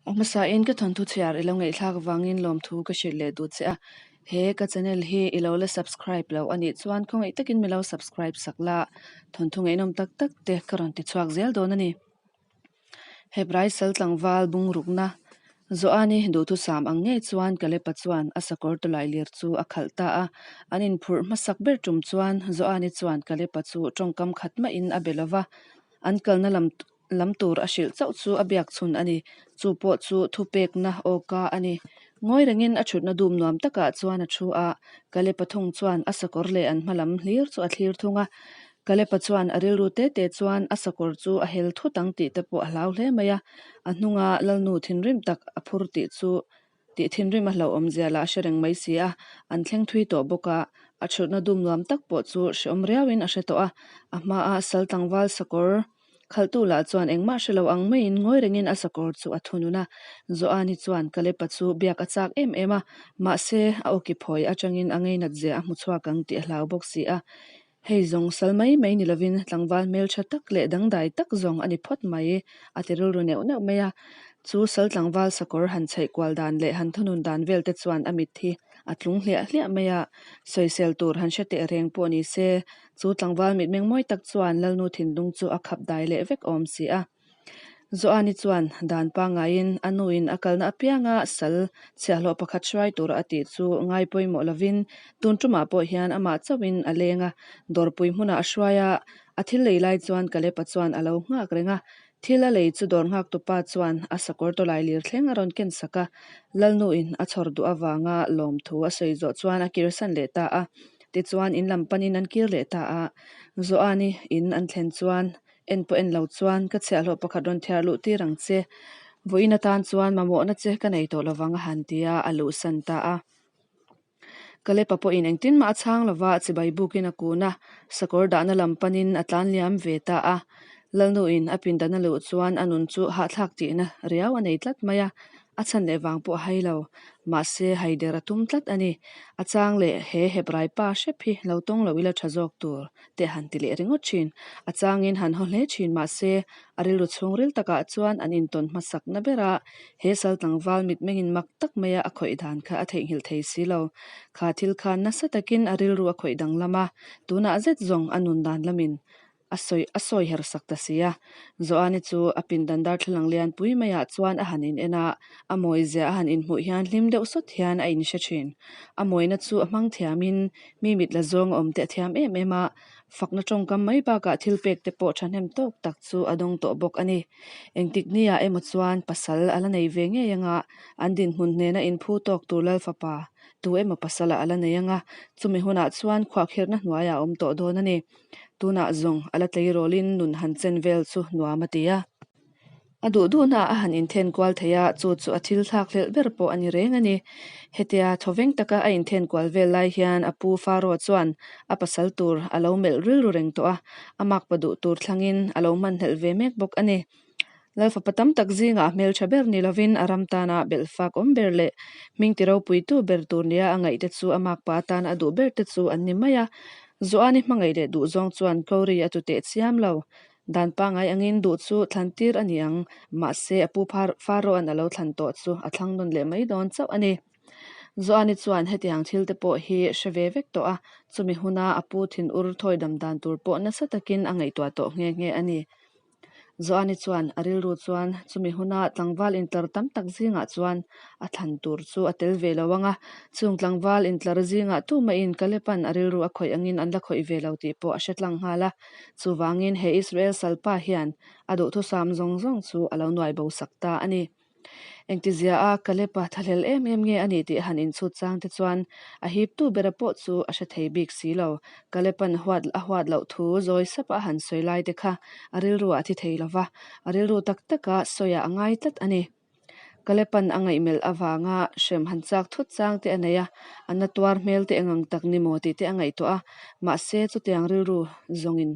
A hmasain ka thawnthu chhiar i lo ngaihthlak vangin lawmthu ka hrilh leh duh che a, he ka channel hi i lo la subscribe lo a nih chuan khawngaih takin mi lo subscribe sak la, thawnthu ngaihnawm tak tak te ka rawn ti chhuak zel dawn a ni. Hebrai sal tlangval bungrukna Joani duhthusam ang ngei chuan Kalepa chuan a sakawr tawlai lir chu a khalh ta a, an inphurh hmasak ber tum chuan Joani chuan Kalepa chu tawngkam khat mahin a be lo va, an kalna lam lam tur a hrilh chauh chu a biak chhun a ni. Chu pawh chu thupekna awka a ni. Ngawi rengin a thutna dum nuam takah chuan a thu a, Kalepa thung chuan a sakawr leh an hma lam hlir chu a thlir thung a. Kalepa chuan a rilru te te chuan a sakawr chu a hel thut ang tih te pawh a hlau hle mai a, a hnunga Lalnu thinrim tak a phur tih chu tih thinrim a hlauhawm zia lah a hre reng mai si a, an thleng thui tawh bawk a, a thutna dum nuam tak pawh chu hreawm riauin a hre tawh a, a hmaa sal tlangval sakawr khalhtu lah chuan engmah hre lo ang maiin ngawi rengin a sakawr chu a thunun a, Joani chuan Kalepa chu biak a chak em em a, mahse a awki phawi atangin a ngeinat zia a hmu chhuak ang tih a hlau bawk si a. Hei zawng sal mai mai ni lovin tlangval hmeltha tak leh dangdai tak zawng a ni phawt mai, a ti rilru neuh neuh mai a. Chu sal tlangval sakawr han chheih kual dan leh han thunun dan vel te chuan a mit hi a tlung hliah hliah mai a. Sawisel tur han hre teh reng pawh ni se, chu tlangval mitmeng mawi tak chuan Lalnu thinlung chu a khap dai leh vek awm si a. Joani chuan dan pangaiin a nuin a kalna apianga sal chhiahhlawh pakhat hruai tura a tih chu ngai pawimawh lovin tun tumah pawh hian amah chauhin a leng a, dawrpui hmunah a hruai a, a thil lei lai chuan Kalepa chuan a lo nghak reng a, thil a lei chu dawr nghaktupa chuan a sakawr tawlai lir thleng a rawn ken sak a, Lalnuin a chhawr duh avanga lawmthu a sawi zawh chuan a kirsan leh ta a, tichuan in lam panin an kir leh ta a, Joani in an thlen chuan En pawh en lo chuan ka chhiahhlawh pakhat rawn thiar luh tir ang che. Vawiin atan chuan mamawhna che ka nei tawh lovang a han ti a, a luhsan ta a. Kalepa pawhin engtin mah a chhang lova chibai bukin a kun a, sakawr dahna lam panin a tlan liam ve ta a. Lalnuin a pindan a luh chuan a nun chu hahthlak tihna riau a nei tlat mai a, A chhan leh vang pawh a hai lo. Mahse, haider a tum tlat a ni. A chang leh he Hebrai pa hrep hi lo tawng lo ila tha zawk tur te han ti leh ringawt thin. A changin han haw hle thin mahse, a rilru chhungril takah chuan an intawn hmasakna bera he sal tlangval mitmengin mak tak maia a khawih dan kha a theihnghilh thei si lo. Kha thil khan nasa takin a rilru a khawih danglam a, tunah zet zawng a nun dan lamin A sawi a sawi her sak ta si a. Joani chu a pindan darthlalang lian pui maiah chuan a han in en a, a mawizia a han inhmuh hian hlim deuh sawt hian a inhre thin. A mawina chu a hmang thiamin mi mit la zawng a awm teh thiam em em a, fakna tawngkam mai bakah thil pek te pawh thahnem tawk tak chu a dawng tawh bawk a ni. Engtik niah emaw chuan pasal a la nei ve ngei anga an dinhmun hnena inphu tawk tur Lal fapa tu emaw pasal a la nei anga chumi hunah chuan khuahkhirhna hnuaiah a awm tawh dawn a ni. Tunah zawng a la tleirawlin nun han chen vel chu nuam a ti a. A duh duhnaah a han inthen kual thei a, chu chu a thil thlak hlelh ber pawh a ni reng a ni. Hetia thawveng taka a inthen kual vel lai hian a pu Faro chuan a pasal tur a lo melh rilru reng tawh a, a makpa duh tur thlangin a lo hmanhlelh ve mek bawk a ni. Lalfapa tam tak zingah a hmeltha ber ni lovin a ram tana belh fak awm ber leh hming ti ropuitu ber tur nia a ngaihte chu a makpa atana a duh berte chu an ni mai a. Joani hmangaih leh duh zawng chuan Kori a tu teh chiam lo. Dan pangngai angin duh chu thlan tir a ni ang, mahse a pu Pharaoh-a'n a lo thlan tawh chu a thlang nawn leh mai dawn chauh a ni. Joani chuan hetiang thil te pawh hi hre ve vek tawh a, chumi huna a pu thinur thawi dam dan tur pawh nasa takin a ngaihtuah tawh nghe nghe a ni. Joani chuan a rilru chuan chumi huna tlangval intlar tam tak zingah chuan a thlan tur chu a tel ve lo ang a, chung tlangval intlar zingah tumahin Kalepan a rilru a khawih angin an la khawih ve lo tih pawh a hre tlang nghal a. Chuvangin he Israel salpa hian a duhthusam zawng zawng chu a lo nuai bo sak ta a ni. Engtizia a Kalepa thahlel em em nge a nih tih han inchhut chang te chuan a hiptu bera pawh chu a hre thei bik si lo. Kalepan huat a huat loh thu zawi sapa a han sawi lai te kha a rilru ah a thi thei lo va, a rilru tak taka sawiah a ngai tlat a ni. Kalepan a ngaihmelh avanga hrem han chak thut chang te a nei a, a na tuar hmel te engang tak ni maw tih te a ngaihtuah a, mahse chutiang rilru zawngin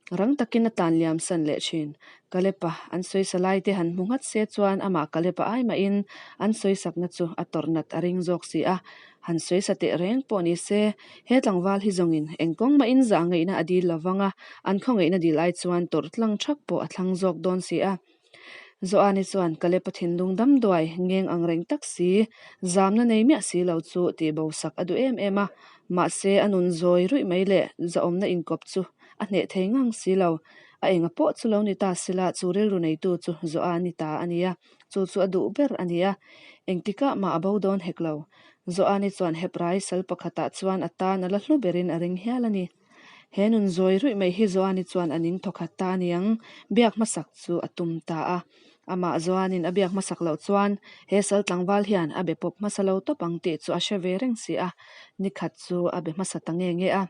Rang takin a tlan liam san leh thin. Kalepa an sawisa lai te han hmu nghat se chuan amah Kalepa ai mahin an sawisakna chu a tawrh nat a ring zawk si a. Han sawisa teh reng pawh ni se, he tlangval hi zawngin eng kawng mahin zah ngaihna a dil lovang a, an khawngaihna dil ai chuan tawrh tlang thak pawh a thlang zawk dawn si a. Joani chuan Kalepa thinlung damduai ngeng ang reng tak si, zamna nei miah si lo chu tihbo sak a duh em em a, mahse a nun zawi ruih mai leh zahawmna inkawp chu a hneh thei ngang si lo. A enga pawh chu lo ni ta sila chu rilru neitu chu Joani ta a nia, chu chu a duh ber a nia. Engtikah mah a bo dawn hek lo. Joani chuan Hebrai sal pakhatah chuan a tan a la hlu berin a ring hial a ni. He nun zawi ruih mai hi Joani chuan a ning thawkhat ta a niang, biak hmasak chu a tum ta a. Amah Joanin a biak hmasak loh chuan he sal tlangval hian a be pawp hmasa lo tawp ang tih chu a hre ve reng si a, nikhat chu a be hmasa ta nge nge a.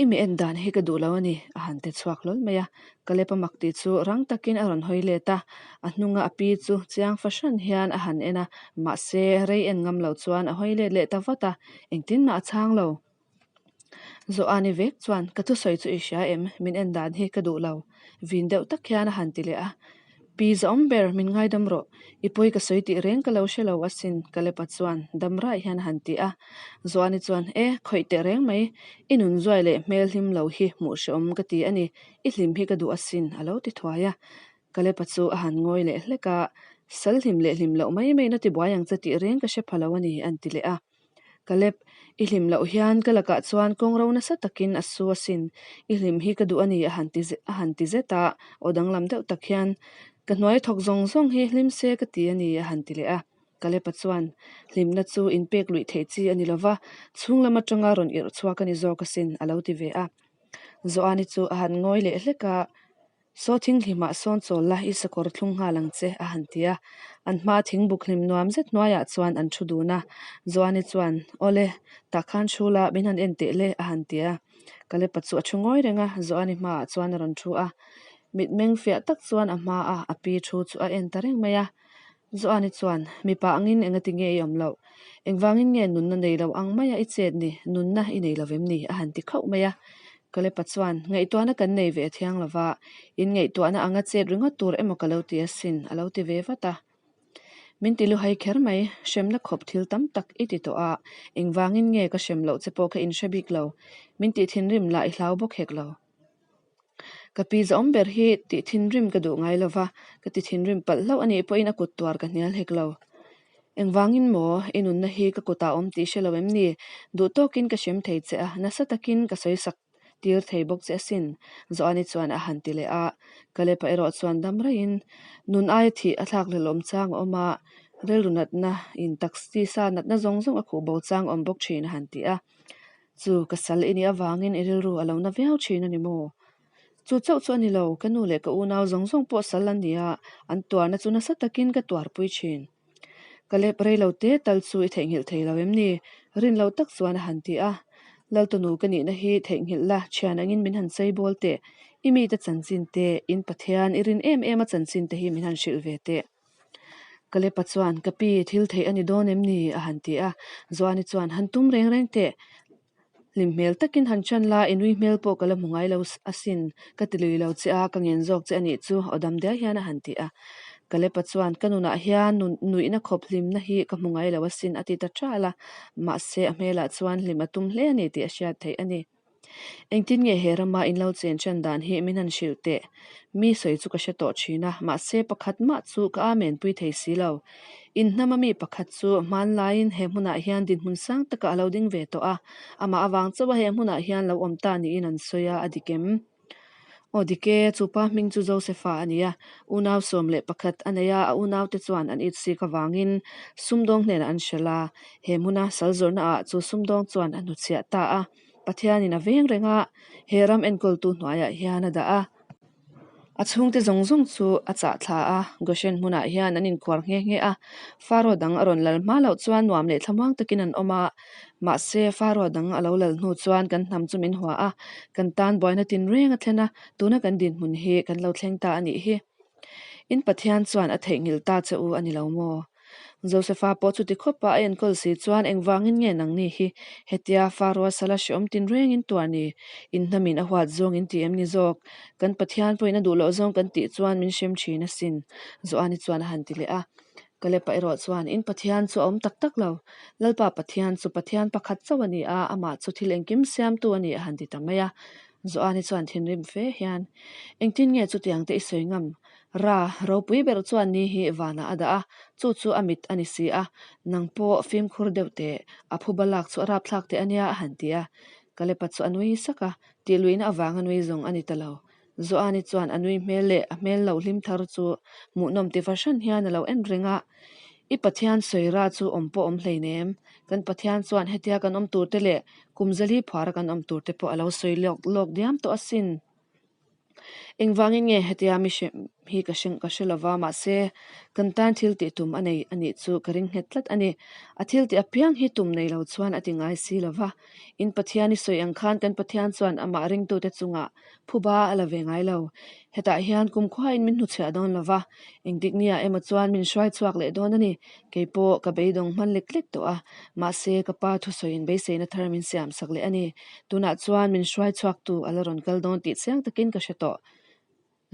I mi en dan hi ka duh lo a ni, a han ti chhuak hlawl mai a. Kalep a mak tih chu rang takin a rawn hawi let a, a hnunga a pi chu chiang fahran hian a han en a, mahse rei en ngam loh chuan a hawi let leh ta vat a, engtin mah a chhang lo. Joani vek chuan, Ka thusawi chu i hria em? Min en dan hi ka duh lo. Vin deuh tak hian a han ti leh a. Pi Zaawm ber, min ngaidam rawh. I pawi ka sawi tih reng ka lo hre lo asin, Kalepa chuan dam raih hian a han ti a. Joani chuan, E, khawih teh reng mai. I nun zuai leh hmel hlim lo hi hmuh hrehawm ka ti a ni. I hlim hi ka duh asin, a lo ti thuai a. Kalepa chu a han ngawi leh hlek a, Sal hlim leh hlim loh mai mai na tibuai ang che tih reng ka hre pha lo a ni, an ti leh a. Kalep, i hlim loh hian ka lakah chuan kawng ro nasa takin a su asin, i hlim hi ka duh a ni a han ti a han ti zet a, aw danglam deuh tak hian, Ka hnuai thawk zawng zawng hi hlim se ka ti a ni a han ti leh a. Kalepa chuan, Hlimna chu inpek luih theih chi a ni lova, chhung lam atanga rawn irh chhuak a ni zawk asin a lo ti ve a. Joani chu a han ngawi leh hlek a. Saw thinghlimah sawn chawl la, i sakawr thlung nghal ang che, a han ti a. An hma thingbuk hlim nuam zet hnuaiah chuan an thu dun a. Joani chuan, Awle, tah khan thu la, min han en teh le, a han ti a. Kalepa chu a thu ngawi reng a, Joani hmaah chuan a rawn thu a. Mitmeng fiah tak chuan a hmaa a pi thu chu a en ta reng mai a. Joani chuan, Mipa angin engati nge i awm loh? Engvangin nge nunna nei lo ang maia i chet ni? Nunna i nei lo vem ni? a han ti khauh mai a. Kalepa chuan, Ngaihtuahna kan nei ve thiang lo va, in ngaihtuahna anga chet ringawt tur emaw ka lo ti asin, a lo ti ve vat a. Min ti luhai kher mai, hremna khawp thil tam tak i ti tawh a, engvangin nge ka hrem loh che pawh ka inhre bik lo, min tih thinrim lah i hlau bawk hek lo. Ka pi zawm ber hi tih thinrim ka duh ngai lova, ka ti thinrim palh hlauh a nih pawhin a kut tuar ka hnial hek lo. Engvangin maw i nunna hi ka kutah awm tih hre lo em ni? Duh tawkin ka hrem thei che a, nasa takin ka sawi sak tir thei bawk che asin, Joani chuan a han ti leh a. Kalepa erawh chuan dam raiin nun aia thih a thlak hlelawm chang a awm a, rilru natna in taksi sa natna zawng zawng a khuh bo chang a awm bawk thin a han ti a. Chu ka sal i nih avangin i rilru a lo na viau thin a ni maw? Chu chauh chu a ni lo, ka nu leh ka unau zawng zawng pawh sal an ni a, an tuarna chu nasa takin ka tuarpui thin. Ka lep rei lo te tal chu i theihnghilh thei lo em ni? Rin lo tak chuan a han ti a. Laltunu ka nihna hi theihnghilh la, thian angin min han chei bawl teh. I mite chanchin te, in Pathian i rin em em a chanchin te hi min han hrilh ve teh. Kalepa chuan, Ka pi, thil theih a ni dawn em ni? a han ti a. Joani chuan, Han tum reng reng teh. Hlim hmel takin han chan la, i nui hmel pawh ka la hmu ngai lo asin. Ka ti lui lo che a, ka ngen zawk che a nih chu, aw dam diai hian a han ti a. Kalepa chuan, Ka nunah hian nuihna khawp hlimna hi ka hmu ngai lo asin, a ti ta ṭal a. Mahse, a hmelah chuan hlim a tum hle a ni tih a hriat theih a ni. Engtin nge he rama in lo chen chen dan hi min han hrilh teh? Mi sawi chu ka hre tawh thin a, mahse pakhat mah chu ka amen pui thei si lo. In hnama mi pakhat chu hmanlaiin he hmunah hian dinhmun sang takah a lo ding ve tawh a, amah avang chauha he hmunah hian lo awm ta niin an sawi a, a dik em? Aw dik e, chu pa hming chu Josefa a ni a, unau 11 a nei a, a unaute chuan an itsik avangin sumdawng hnenah an hrelh a, he hmuna sal zawrhna ah chu sumdawng chuan a hnuchhiah ta a, Pathianin a veng reng a, he ram enkawltu hnuaiah hian a dah a. A chhungte zawng zawng chu a chah thla a, Goshen hmunah hian an inkhuar nghe nghe a. Faro dang a rawn lal hma loh chuan nuam leh thlamuang takin an awm a. Mahse, Faro dang a lo lal hnu chuan kan hnam chu min hua a, kan tan buaina tinreng a thlen a, tuna kan dinhmun hi kan lo thleng ta a nih hi. In Pathian chuan a theihnghilh ta che u a ni lo maw? Josefa pawh chuti khawpa a enkawl si chuan engvangin nge nangni hi hetia Faroa sala hreawm tinrengin tuar ni? In hnamin a huat zawng in ti em ni zawk? Kan Pathian pawhin a duh loh zawng kan tih chuan min hrem thin asin, Joani chuan a han ti leh a. Kalepa erawh chuan, In Pathian chu a awm tak tak lo. Lalpa Pathian chu Pathian pakhat chauh a ni a, amah chu thil engkim siamtu a ni a han ti ta mai a. Joani chuan thinrim fe hian, Engtin nge chutiang te i sawi ngam? Ra ropui ber chuan ni hi vanah a dah a, chu chu a mit a ni si a, nang pawh fimkhur deuh teh, a phuba lak chu a rapthlak teh a nia a han ti a. Kalepa chu a nui sak a, tihluihna avanga nui zawng a ni ta lo. Joani chuan a nui hmel leh a hmel lo hlim thar chu hmuhnawm ti fahran hian a lo en reng a, I Pathian sawi ra chu awm pawh awm hleinem, kan Pathian chuan hetia kan awm tur te leh kum zali phuara kan awm tur te pawh a lo sawi lawk lawk diam tawh asin. Engvangin nge hetia mi hre hi ka hre ka hre lova, mahse kan tan thil tih tum a nei a nih chu ka ring nghet tlat a ni. A thil tih apiang hi tum nei lo chuan a ti ngai si lova, in Pathian i sawi ang khan kan Pathian chuan amah ringtute chungah Phuba a la ve ngai lo. Hetah hian kumkhuain min hnuchhiah dawn lo va, engtik niah emaw chuan min hruai chhuak leh dawn a ni. Kei pawh ka beidawng hman lek lek tawh a, mahse ka pa thusawiin beiseina thar min siam sak leh a ni. Tunah chuan min hruai chhuaktu a la rawn kal dawn tih chiang takin ka hre tawh.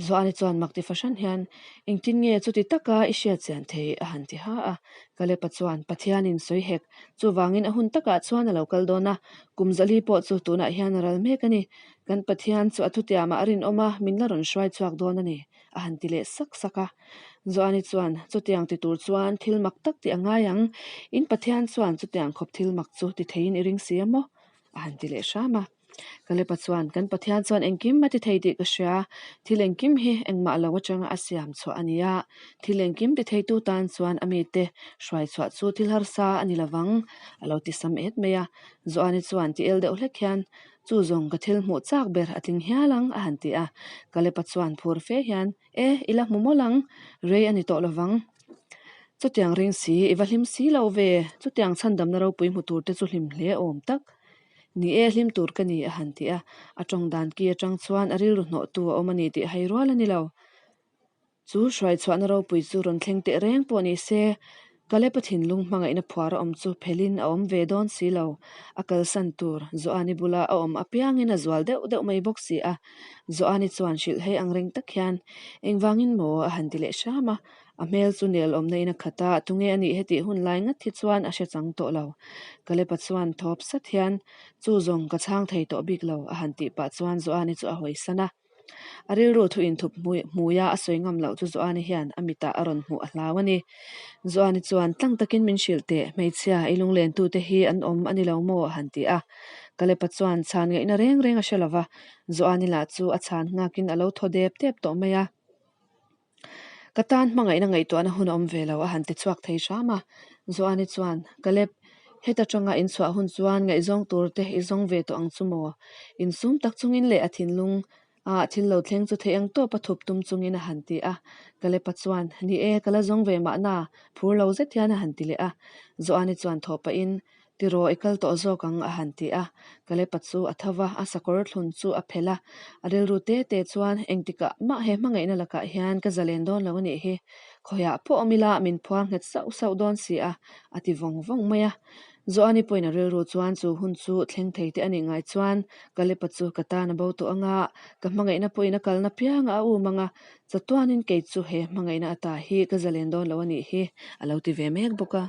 Zuani chuan mak ti fahran hian, Engtin nge chuti taka i hriat chian thei? a han ti ha a. Kalepa chuan, Pathianin sawi hek, chuvangin a hun takah chuan a lo kal dawn a, kum zali pawh chu tunah hian a ral mek a ni. Kan Pathian chu a thutiamah a rinawm a, min la rawn hruai chhuak dawn a ni, a han ti leh sak sak a. Joani chuan, Chutiang ti tur chuan thil mak tak tih a ngai ang, in Pathian chuan chutiang khawp thil mak chu ti theiin i ring si a maw? a han ti leh hram a. Kalepa chuan, Kan Pathian chuan engkim a ti thei tih ka hria, thil engkim hi engmah lo atanga a siam chhuah a ni a, thil engkim ti theitu tan chuan a mite hruai chhuah chu thil harsa a ni lovang, a lo ti sam et mai a. Joani chuan ti el deuh hlek hian, Chu zawng ka thil hmuh chak ber a tling hial ang, a han ti a. Kalepa chuan phur fe hian, E, i la hmu mawlh ang, rei a ni tawh lovang. Chutiang ring si, i va hlim si lo ve, chutiang chhandamna ropui hmu tur te chu hlim hle awm tak. Ni e, hlim tur ka ni, a han ti a. A tawng dan ki atang chuan a rilru hnawhtu a awm a ni tih hai rual a ni lo. Chu hruaichhuahna ropui chu rawn thleng teh reng pawh ni se, Kalepa thinlung hmangaihna phuar a awm chu phelin a awm ve dawn si lo. A kalsan tur Joani bula a awm apiangin a zual deuh deuh mai bawk si a. Joani chuan hrilh hei ang reng tak hian, Engvangin maw? a han ti leh hram a. A hmel chu nel awmna in a khat a, tunge a nih hetih hun lai ngat hi chuan a hre chang tawh lo. Kalepa chuan thawp sat hian, Chu zawng ka chhang thei tawh bik lo, a han tih pah chuan Joani chu a hawisan a. A rilru thu inthup hmuia a sawi ngam loh chu Joani hian a mitah a rawn hmuh a hlau a ni. Joani chuan, Tlang takin min hrilh teh, hmeichhia, i lunglentute hi an awm a ni lo maw? a han ti a. Kalepa chuan chhan ngaihna reng reng a hre lo va, Joani lah chu a chhan nghakin a lo thaw dep dep tawh mai a. Ka tan hmangaihna ngaihtuahna hun a awm ve lo, a han ti chhuak thei hram a. Joani chuan, Caleb, heta tanga in chhuah hun chuan ngaihzawng tur te i zawng ve tawh ang chu maw? Insum tak chungin leh a thinlung ah thil lo thleng chu theih ang tawp a thup tum chungin a han ti a. Caleb-a chuan, Ni e, ka la zawng ve mahna, phur lo zet hian a han ti leh a. Joani chuan thawh pahin, Tiraw i kal tawh zawk ang a han ti a, Kalepa chu a tho va, a sakawr thlun chu a phelh a, a rilru te te chuan engtikah mah he hmangaihna lakah hian ka zalen dawn lo a nih hi, khawiah pawh awm ila min phuar nghet sauh sauh dawn si a, a ti vawng vawng mai a. Joani pawhin a rilru chuan chu hun chu thleng thei te a nih ngai chuan Kalepa chu ka tan a bo tawh ang a, ka hmangaihna pawhin a kalna pianga a um ang a, chatuanin kei chu he hmangaihna ata hi ka zalen dawn lo a nih hi, a lo ti ve mek bawk a.